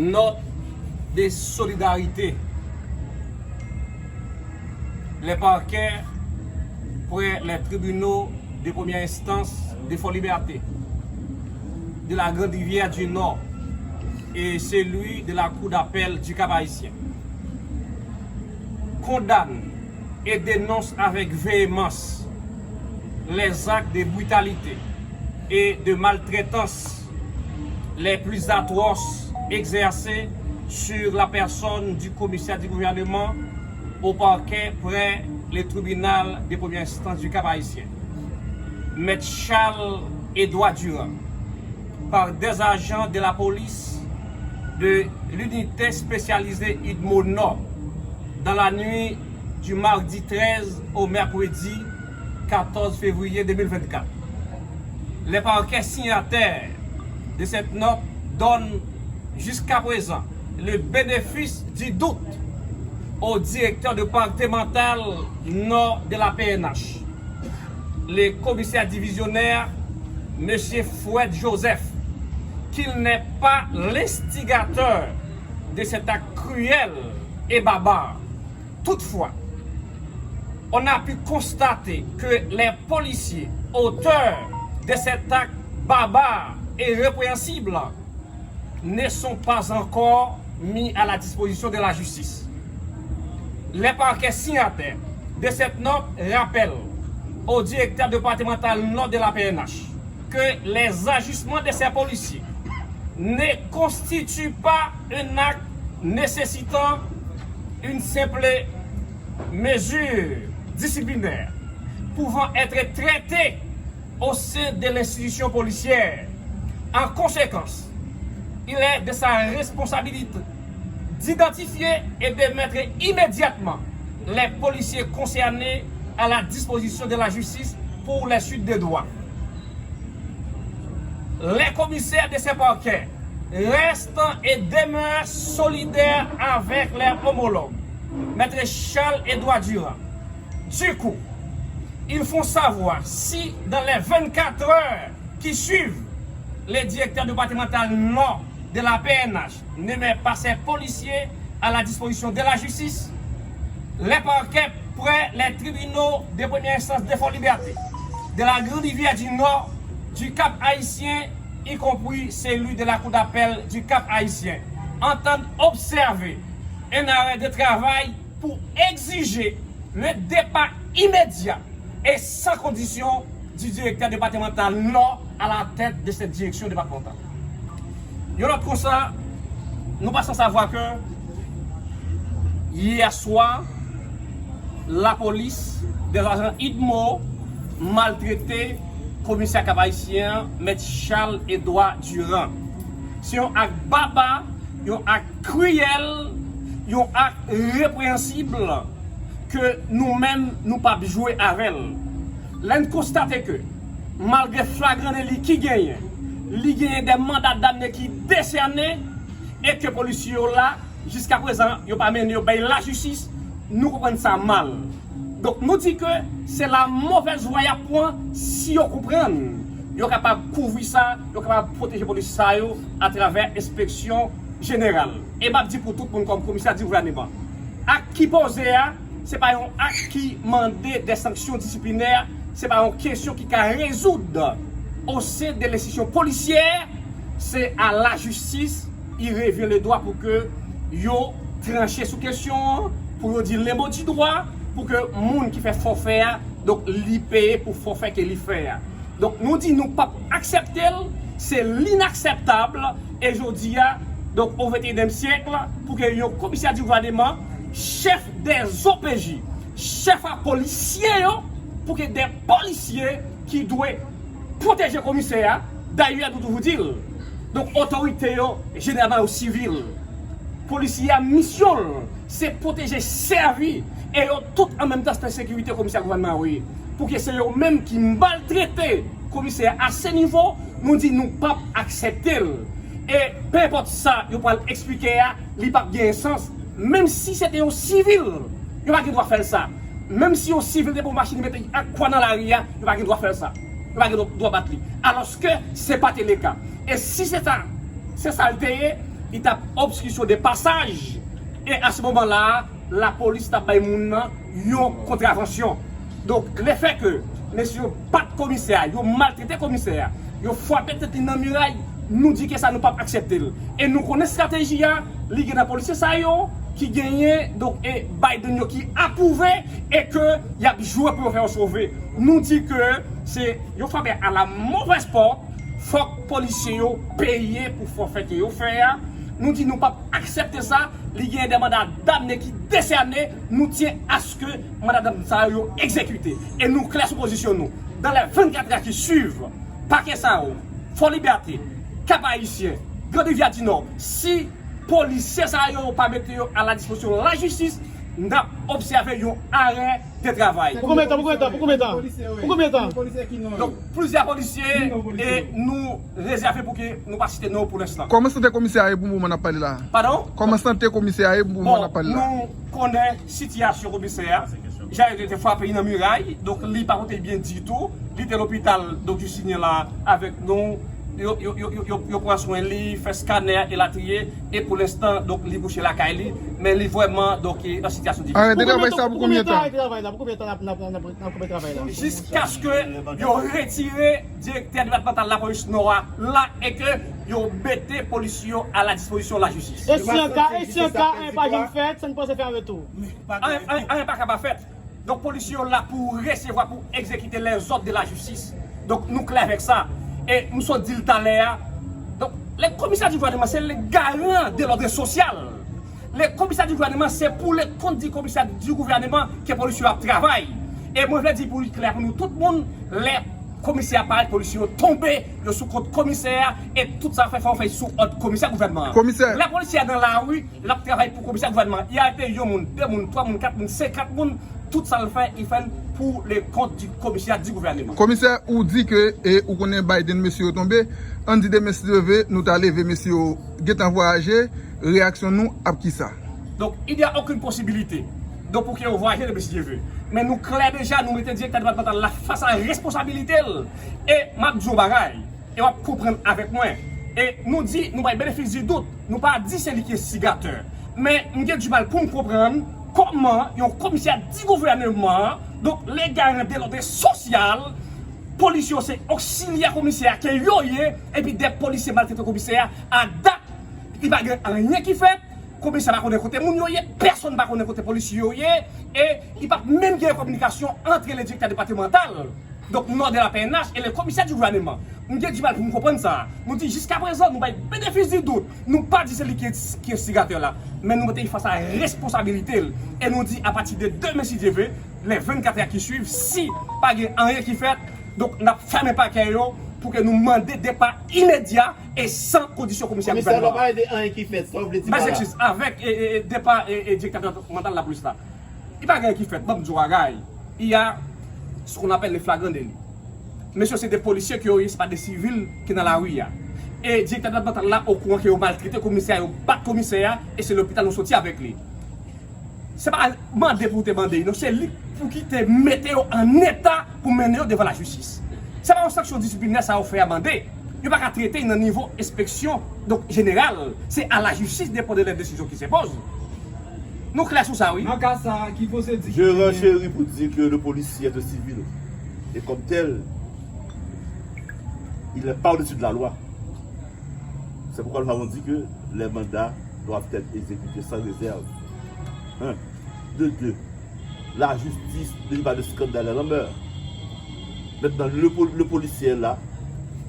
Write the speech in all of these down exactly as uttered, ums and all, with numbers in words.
Note de solidarité. Les parquets près les tribunaux de première instance de Fort-Liberté, de la Grande Rivière du Nord et celui de la Cour d'appel du Cap-Haïtien condamnent et dénoncent avec véhémence les actes de brutalité et de maltraitance les plus atroces exercés sur la personne du commissaire du gouvernement au parquet près le tribunal de première instance du Cap-Haïtien, Maître Charles Édouard Durand, par des agents de la police de l'unité spécialisée UDMO Nord dans la nuit du mardi treize au mercredi quatorze février deux mille vingt-quatre. Les parquets signataires de cette note donnent jusqu'à présent le bénéfice du doute au directeur départemental nord de la P N H, le commissaire divisionnaire, M. Fred Joseph, qu'il n'est pas l'instigateur de cet acte cruel et barbare. Toutefois, on a pu constater que les policiers auteurs de cet acte barbare et répréhensible ne sont pas encore mis à la disposition de la justice. Les parquets signataires de cette note rappellent au directeur départemental nord de la P N H que les agissements de ces policiers ne constituent pas un acte nécessitant une simple mesure disciplinaire pouvant être traitée au sein de l'institution policière. En conséquence, il est de sa responsabilité d'identifier et de mettre immédiatement les policiers concernés à la disposition de la justice pour les suites de droit. Les commissaires de ces parquets restent et demeurent solidaires avec leurs homologues, Maître Charles Édouard Durand. Du coup, ils font savoir si dans les vingt-quatre heures qui suivent, le directeur départemental nord de la P N H ne met pas ses policiers à la disposition de la justice, les parquets près les tribunaux de première instance de Fort-Liberté, de la Grande Rivière du Nord, du Cap-Haïtien, y compris celui de la Cour d'appel du Cap-Haïtien, entendent observer un arrêt de travail pour exiger le départ immédiat et sans condition du directeur départemental nord à la tête de cette direction départementale. Yon lòt konsa, nou pa san savwa ke yè swa, lapolis, des agents UDMO maltrete komisè Cap-Haïtien, Mèt Charles Édouard Durand. Se yon ak baba, yon ak kriyèl, yon ak repreyansib ke nou menm nou p ap jwe avè l. Lè n konstate ke malgre flagran deli ki genyen, li genyen de manda damne ki desène e ke polisye yo la, jiskaprezan yo pa mennen yo bay lajistis, nou konprann sa mal. Donk nou di ke se la mauvaise voie y ap pran si yo konprann yo kapab kouvri sa, yo kapab pwoteje polis sa yo atravè enspeksyon jeneral. E m ap di pou tout moun kòm komisè di gouvèneman, ak ki poze a, se pa yon ak ki mande de sanksyon disiplinè, se pa yon kesyon ki ka rezoud o sen de lenstitisyon polisyè, se a lajistis, il revient le droit pou ke yo tranche sou kesyon an, pou yo di le mot du droit, pou ke moun ki fè fòfè a, donk li peye pou fòfè ke li fè a. Donk nou di nou p ap aksepte l, se linakseptab, e jodi a, donk o venteyinyèm syèk, pou ke yon komisè di gouvèneman, chèf dè O P J, chèf a polisye yo, pou ke de polisye ki dwe pwoteje komisè a, dayè nou toujou di l, donk otorite yo, jeneralman yo sivil. Polisye a misyon l, se pwoteje, sèvi, e yo tout an menm tan se sekirite komisè gouvènman an ye. Pou ke se yo menm ki maltrete komisè a se nivo, nou di nou p ap aksepte l. E penpòt sa yo pral eksplike a, li p ap genyen sans. Menm si se te yon sivil, yo pa gen dwa fè l sa. Menm si yon sivil te pran machin li mete ak kwa nan lari a, yo pa gen dwa fè l sa. Yo pa gen dwa bat li. Alòske se pa te le ka. E si se sa, se sa l te ye, Li t ap obstruction de passage. E a se moman la, lapolis t ap bay moun nan yon kontravansyon. Donk, lefè ke mesye yo bat komisè a, yo maltrete komisè a, yo frape tèt li nan miray, nou di ke sa nou p ap aksepte l. E nou konnen estrateji a, li gen nan polisye sa yo ki genyen, donk, e Biden yo ki apwouve e ke y ap jwe pou yo fè yo sove. Nou di ke se yo frape à la mauvaise porte, fòk polisye yo peye pou fòfè ke yo fè a. Nou di nou p ap aksepte sa. Li gen de manda damne ki desène. Nou tyen aske manda damne sa yo egzekite. E nou klè sou pozisyon nou. Dans les vingt-quatre heures qui suivent, pakè sa yo, Fò Libète, Kap Ayisyen, Grand Rivyè di Nò, si polisye sa yo pa mete yo a la dispozisyon lajistis, n ap obsève yon arè de travay. Pou konbyen tan? Pou konbyen tan? Pou konbyen tan? Pou konbyen tan? Donk, plizyè polisye, e nou rezève pou ke nou pa site non pou lenstan. Kòman sante komisè a ye pou moman n ap pale la? Padon? Kòman sante komisè a ye pou moman n ap pale la? Bon, nou konnen sitiyasyon komisè a. Jan yo te frape li nan miray, donk li pa kote byen ditou. Li te lopital, donk Justinien la avèk nou. Yo, yo, yo, yo, yo, yo pran swen li, fè skanè, elatriye, e pou lenstan, donk, li kouche lakay li, men li vrèman, donk, e, an sitiyasyon difisil. Arete travay sa pou konbyen tan? Arete travay la, pou konbyen tan n ap, n ap, n ap, n ap kanpe travay la? Jiskaske yo retire direktè depatmantal lapolis Nò a la e ke yo mete polisye yo a la dispozisyon lajistis. E si an ka, e si an ka, anyen pa janm fèt, sa n panse fè an retou? Anyen, anyen, anyen pa ka pa fèt. Donk, polisye yo la pou resevwa, pou egzekite lèzòd de lajistis. Donk, nou klè avèk sa. E m sot di l talè a. Donk, le commissaire du gouvernement, c'est le garant de l'ordre social. Le commissaire du gouvernement, c'est pour le compte du commissaire du gouvernement ke polisye yo ap travay. E mwen vle di pou li klè pou nou tout moun, lè komisè a parèt, polisye yo tonbe, yo sou kont komisè a, e tout sa fè fò fè sou òd komisè gouvènman an. Komisè. Lè polisye a nan lari, l ap travay pou komisè gouvènman. Li arete yon moun, de moun, twa moun, kat moun, senkant moun, tout sa l fè, li fè l pour le compte du commissaire du gouvernement. Komisè, ou di ke, e, ou konnen Biden mesye yo tonbe, ann di demen si Dye vle, nou ta leve mesye yo gentan vwayaje, reyaksyon nou ap kisa? Donc, il n'y a aucune possibilité. Donk, pou ke yo vwayaje demen si Dye vle. Men nou klè deja, nou mete direktè depatmantal la fas a responsabilite l. E m ap di yon bagay. E w ap konprann avèk mwen. E nou di, nou bay benefis di dout, nou pa di se li ki enstigatè. Men m gen dimal pou m konprann kòman yon komisè di gouvèneman, donk le garant de l'ordre social, polisye yo se oksilyè komisè a ke yo ye, epi de polisye maltrete komisè a, a dat, li pa gen anyen ki fèt, komisè pa konnen kote moun yo ye, pèsonn pa konnen kote polisye yo ye, e li p ap menm gen kominikasyon antre le direktè depatmantal. Donk, nò de la P N H e le komisè di gouvèneman. M gen dimal pou m konprann sa. Nou di jiska prezan, nou bay benefis di dout. Nou pa di se li ki, ki enstigatè la. Men nou mete li fas a responsabilite l. E nou di, apati de demen, si Dye vle, les vingt-quatre heures qui suivent, si pa gen anyen ki fèt, donk, n ap fèmen pakè yo pou ke nou mande depa imedya e san kondisyon komisè gouvènman. Komisè, lè w pale de anyen ki fèt, sa w vle di pa la? Avèk, e, e, e, depa, e, e, direktè depatmantal lapolis la. Li pa gen anyen ki fèt, ban m di w bagay. Il y a ce qu'on appelle le flagrant délit. Mesye, se de polisye ke yo ye, se pa de sivil ki nan lari a. E direktè depatmantal la okouran ke yo maltrete komisè a, yo bat komisè a, e se lopital nou soti avèk li. Se pa mande pou te mande, non, se li pou ki te mete yo an eta pou mennen yo devan lajistis. Se pa yon sanksyon disiplinè sa yo fè a mande. Yo pa ka trete nan nivo enspeksyon, donk, jeneral. Se a lajistis de pran de lè desizyon ki se poze. Nou klè sou sa, wi. Nan ka sa a, ki pwosedi ki genyen? Je renchéris pour dire que le policier est un civil. Et comme tel, il n'est pas au-dessus de la loi. C'est pourquoi nous avons dit que les mandats doivent être exécutés sans réserve. Un. De deux, la justice ne lit pas de scandale à la mer. Maintenant, le, pol- le policier est là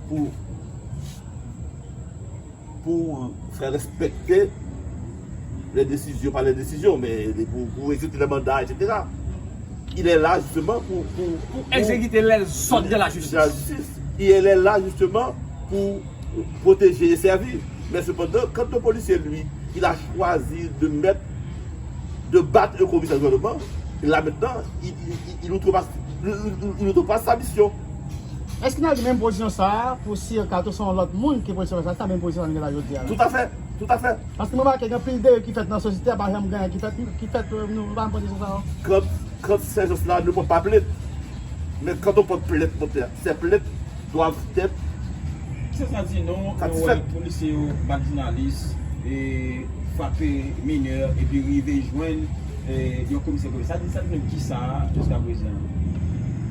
pour, pour faire respecter les décisions, pas les décisions, mais les- pour, pour exécuter les mandats, et cetera. Il est là justement pour, pour, pour, pour exécuter les ordres de la justice. Il est là justement pour protéger et servir. Mais cependant, quand le policier, lui, il a choisi de mettre, de battre un commissaire du gouvernement, là maintenant, il, il, il, il outrepasse, il, il, il outrepasse sa mission. Èske n ap gen menm pozisyon sa a pou si an ka tou se yon lòt moun ki polisye sa, se ta menm pozisyon sa nou gen la jodi a la? Tout à fait, tout à fait. Paske m remake gen anpil deriv ki fèt nan sosyete a, pa janm gen anyen ki fèt, ki fèt, euh, nou, nou pa nan pozisyon sa yo. Quand, quand ces gens-là ne portent pas plainte, mais quand on porte plainte, mon père, ces plaintes doivent être satisfaites. Kisa sa di nou, nou wè polisye yo bat jounalis, e, frape minè epi rive jwenn, e, yon komisè gouvènman. Sa di, sa di menm kisa jiskaprezan?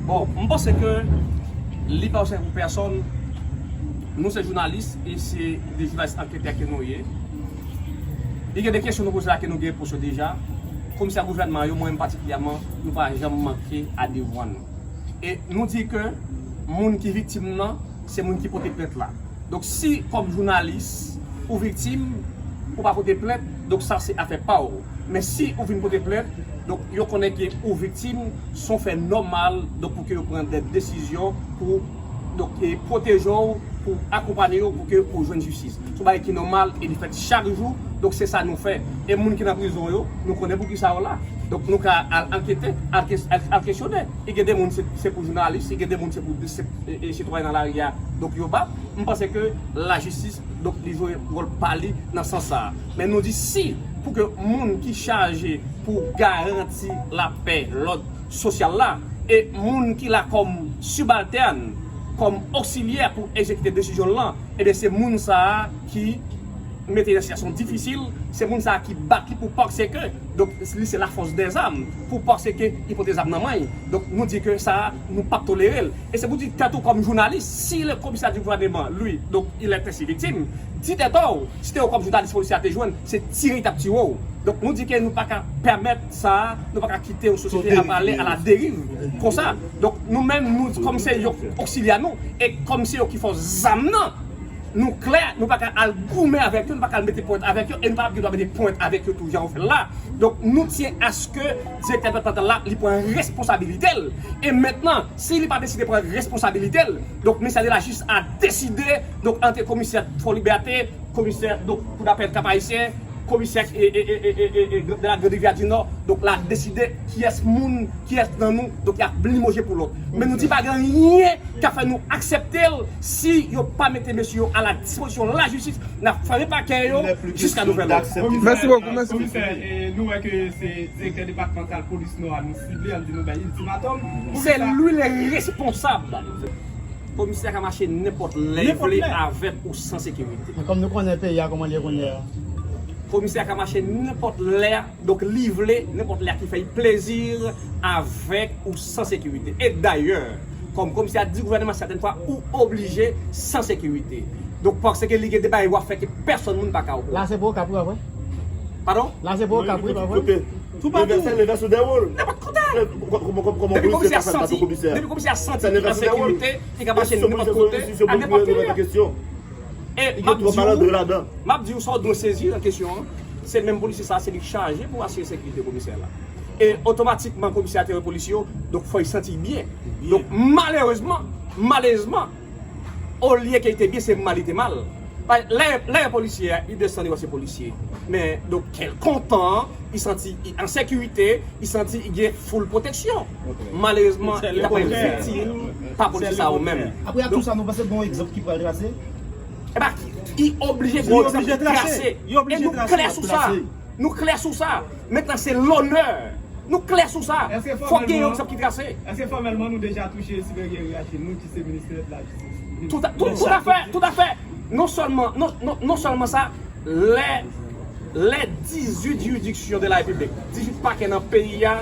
Bon, m panse ke li pa yon sèvi pou pèsòn. Nou se jounalis e se de jounalis anketè ke nou ye. Li gen de kesyon nou poze la ke nou gen repons yo deja. Komisè gouvènman yo, mwen menm patikilyèman, nou pa janm manke a devwa nou. E nou di ke moun ki viktim nan, se moun ki pote plent la. Donk si kòm jounalis ou viktim, ou pa pote plent, donk sa se afè pa w. Men si ou vin pote plent, donk yo konnen ke ou viktim, se yon fè nòmal, donk pou ke yo pran de desizyon pou donk e pwoteje w, pou akonpanye w, pou ke ou jwenn jistis. Se yon bagay ki nòmal e li fèt chak jou, donk se sa nou fè. E moun ki nan prizon yo, nou konnen poukisa yo la. Donk nou ka al ankete, al, al, al kesyone. E gen de moun se, se pou jounalis, e gen de moun se pou se, e, e sitwayen nan lari a. Donk yo bat. M panse ke lajistis, donk li jwe wòl pa li nan sans sa a. Men nou di si pou ke moun ki chaje pou garanti lapè, lòd sosyal la, e moun ki la kòm sibaltèn, kòm oksilyè pou egzekite desizyon l lan, ebyen se moun sa a ki mete nan sitiyasyon difisil, se moun sa a ki bat li pou paske, donk li se la force des armes, pou paske li pote zam nan men l. Donk nou di ke sa a, nou p ap tolere l. E se pou di tèt ou kòm jounalis, si le komisè di gouvènman, lui, donc il est ainsi victime, di tèt ou, si te ou kòm jounalis polisye a te jwenn, se tire li t ap tire w. Donk nou di ke nou pa ka pèmèt sa, nou pa ka kite yon sosyete ap ale a la deriv konsa. Donk nou menm, nou kòm se yon oksilyè nou, e kòm se yo ki fòs zam nan, nou klè, nou pa ka al goumen avèk yo, nou pa ka al mete pwent avèk yo, e nou pa gen dwa mete pwent avèk yo tou jan yo fè l la. Donk nou tyen aske direktè depatmantal la, li pran responsabilite l. E mentnan, si li pa deside pran responsabilite l, donk ministè de la jistis a deside, donk ant komisè Fòlibète, komisè, donk kou dapèl Kap Ayisyen, komisè e, e, e, e, e, e, de la Grande Rivière du Nord, donk la deside kiyès moun, kiyès nan nou, donk y ap limoje pou lòt. Men nou di pa gen anyen k ap fè nou aksepte l si yo pa mete mesye yo a la dispozisyon lajistis, n ap fèmen pakè yo jiska nouvèl òd. Mèsi bokou, mèsi. Komisè, e, nou wè ke se direktè depatmantal polis nò a nou sible, an di nou bay iltimatòm. Se li le responsab. Komisè ka mache nenpòt lè li vle avèk ou san sekirite. Men kòm nou konnen peyi a kòman l ye kounye a. Komisè ka mache nenpòt lè, donk li vle, nenpòt lè ki fè l plezi avèk ou san sekirite. E dayè, kòm komisè a di gouvènman sètèn fwa ou oblije san sekirite. Donk paske li gen de bagay w ap fè ke pèsòn moun pa ka wè. La se pou Okap wi, pa vre? Padon? La se pou Okap wi, pa vre? Tou patou. Leve sou de wòl. Nenpòt kote. Kòman Depi komisè a ka fè sa santi, tou komisè? depi komisè a santi ki an sekirite, li ka mache nenpòt kote, a nenpòt kilè. E m ap di w sa w dwe sezi nan kesyon an, se menm polisye sa, se li k chaje pou asire sekirite komisè la. E otomatikman komisè a te wè polisye yo, donk fò l santi l byen. Donk malerezman, malerezman, olye ke li te byen, se mal li te mal. Lè, lè polisye a, li desann, li wè se polisye. Men, donk, kè l kontan, li santi li an sekirite, li santi li gen full pwoteksyon. Malerezman, li ta pral viktim pa polisye sa yo menm. Apre a tou sa, nou panse gen yon egzanp ki pral trase? Eba, li oblije gen yon egzanp ki trase. E nou klè sou sa. Nou klè sou sa. Mentnan, se lonè. Nou klè sou sa. Fòk gen yon egzanp ki trase. Èske fòmèlman nou deja touche Silverio Rachel, nou ki se ministè de la jistis? Tout à, tout, tout à fait, tout à fait. Non sèlman, non, non, non sèlman sa, lè, lè dizuit jiridiksyon de la Repiblik, dizuit pakè nan peyi a,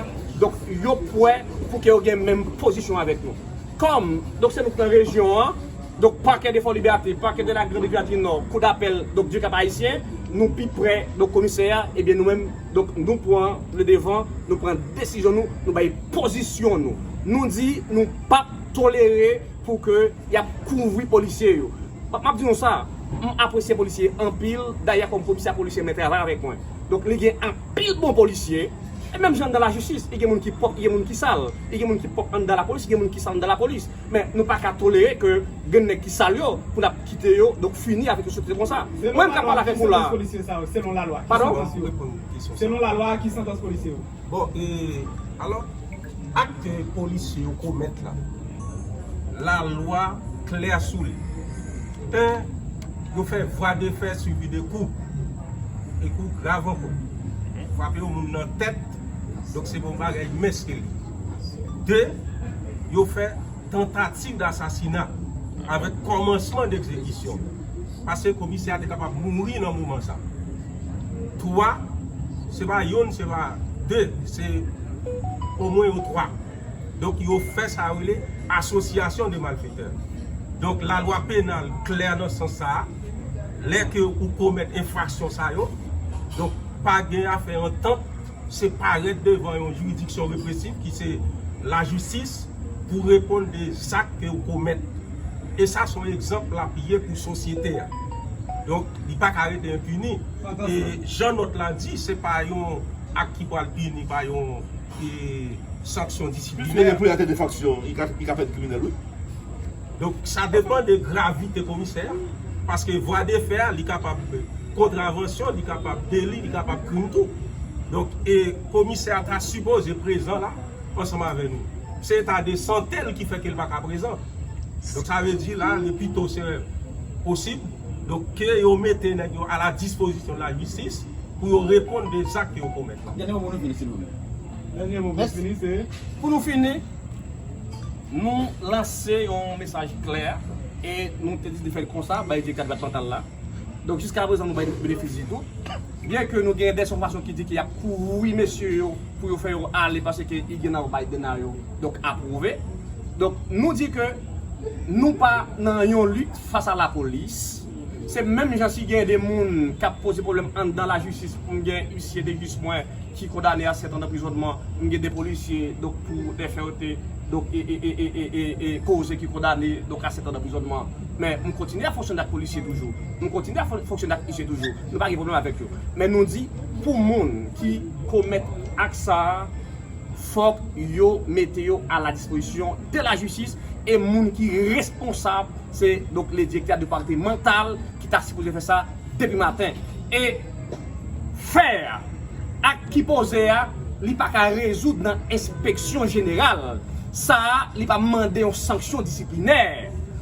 donk yo prè pou ke yo gen menm pozisyon avèk nou. Kòm, donk se nou k nan rejyon an, donk pakè de Fòlibète, pakè de la Grande Rivière du Nord, kou dapèl, donk du Cap Haïtien, nou pi prè, donk komisè a, ebyen nou menm, donk nou pran le devan, nou pran desizyon nou, nou bay pozisyon nou. Nou di nou p ap tolere pou ke y ap kouvri polisye yo. M ap, m ap di nou sa, m apresye polisye anpil, dayè kòm komisè polisye men travay avèk mwen. Donk li gen anpil bon polisye, e menm jan anndan lajistis, li gen moun ki pwòp, li gen moun ki sal, li gen moun ki pwòp anndan lapolis, li gen moun ki sal anndan lapolis. Men nou pa ka tolere ke gen nèg ki sal yo pou n ap kite yo, donk fini avèk yon sosyete konsa. Mwen m ka pale avèk ou la. Selon lalwa. Padon? Selon lalwa, ki santans polisye yo? Bon, e, alò, ak ke polisye yo komèt la, lalwa klè sou li. En, yo fè vwa de fè swivi de kou. E kou grav ankò. Frape yon moun nan tèt, donk se pa yon bagay mens ke li. De, yo fè tantativ dasasina avèk kòmansman degzekisyon. Paske komisè a te kapab mouri nan moman sa. twa, se pa yonn, se pa de, se omwen yo twa. Donk, yo fè sa yo rele asosyasyon de malfetè. Donk, lalwa penal klè nan sans sa a. Lè ke ou komèt enfraksyon sa yo, donk, pa gen afè antant, se parèt devan yon jiridiksyon represif ki se lajistis pou reponn de zak ke ou komèt. E sa se yon egzanp l ap ye pou sosyete a. Donk, li pa ka rete enpini. E jan nòt la di, se pa yon ak ki pral pini pa yon e, sanksyon disiplinè. Pou yon atè enfraksyon, li ka, li ka fèt kriminèl, wi. Donk, sa depann de gravite komisè a. Paske vwa de fè a, li kapab kontravansyon, li kapab deli, li kapab krim tou. Donk, e komisè a ta sipoze prezan la, ansanm avè nou. Se eta de sante l ki fè ke l pa ka prezan. Donk, sa vle di la, le pito se posib. Donk, ke yo mete nèg yo a la dispozisyon de la jistis pou yo reponn de zak ke yo komèt. Dènye mo pou nou fini, silvouplè. Dènye mo pou fini, se. Pou nou fini, nou lanse yon mesaj klè e nou te deside fè l konsa, bay direktè depatmantal la. Donk, jiska prezan, nou bay benefis di dout. Byen ke nou gen de enfòmasyon ki di ke y ap kouri mesye yo pou yo fè yo ale paske i gen nan yo bay dena yo, donk, apwouve. Donk, nou di ke nou pa nan yon lit fas a lapolis. Se menm jan si gen de moun k ap poze pwoblèm anndan lajistis, pou m gen isye de jis mwen ki kondane a sèt an anprizònman, m gen de polisye, donk, pou de fè yo te, donk, e, e, e, e, e, e, e koze ki kondane, donk, a sèt an anprizònman. Men m kontinye ap fonksyone ak polisye toujou. M kontinye ap fon-, fonksyone ak isye toujou. Nou pa gen pwoblèm avèk yo. Men nou di, pou moun ki komèt ak sa a, fòk yo mete yo a la dispozisyon de la jistis e moun ki responsab, se, donk, le direktè depatmantal ki ta sipoze fè sa depi maten. E fè a, ak ki poze a, li pa ka rezoud nan enspeksyon jeneral. Sa a, li pa mande yon sanksyon disiplinè.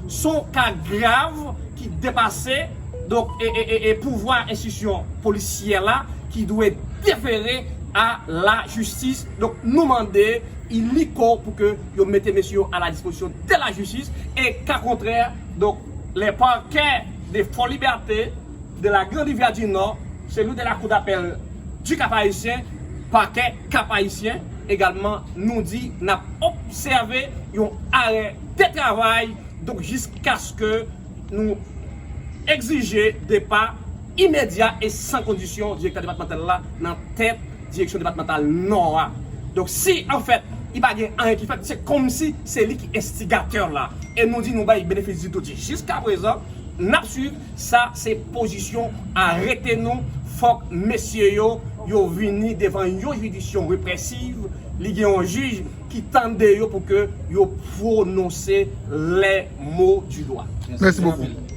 Se yon ka grav ki depase, donk, e, e, e, e pouvwa enstitisyon polisyè la ki dwe defere a la jistis. Donk, nou mande ilico pou ke yo mete mesye yo a la dispozisyon de la jistis. E ka kontrè, donk, les parquets de Fort Liberté, de la Grande Rivière du Nord, celui de la Cour d'appel du Cap-Haïtien, pakè Cap-Haïtien, egalman, nou di n ap obsève yon arè de travay, donk, jiskaske nou egzije depa imedya e san kondisyon direktè depatmantal la nan tèt direksyon depatmantal Nò a. Donk, si, anfèt, li pa gen anyen ki fèt, se kòmsi se li ki enstigatè la. E nou di nou bay benefis di dout. Jiska prezan, n ap swiv. Sa se pozisyon arete nou. Fòk mesye yo, yo vini devan yon jiridiksyon represiv. Li gen yon jij ki tande yo pou ke yo pwononse les mots du droit. Merci beaucoup.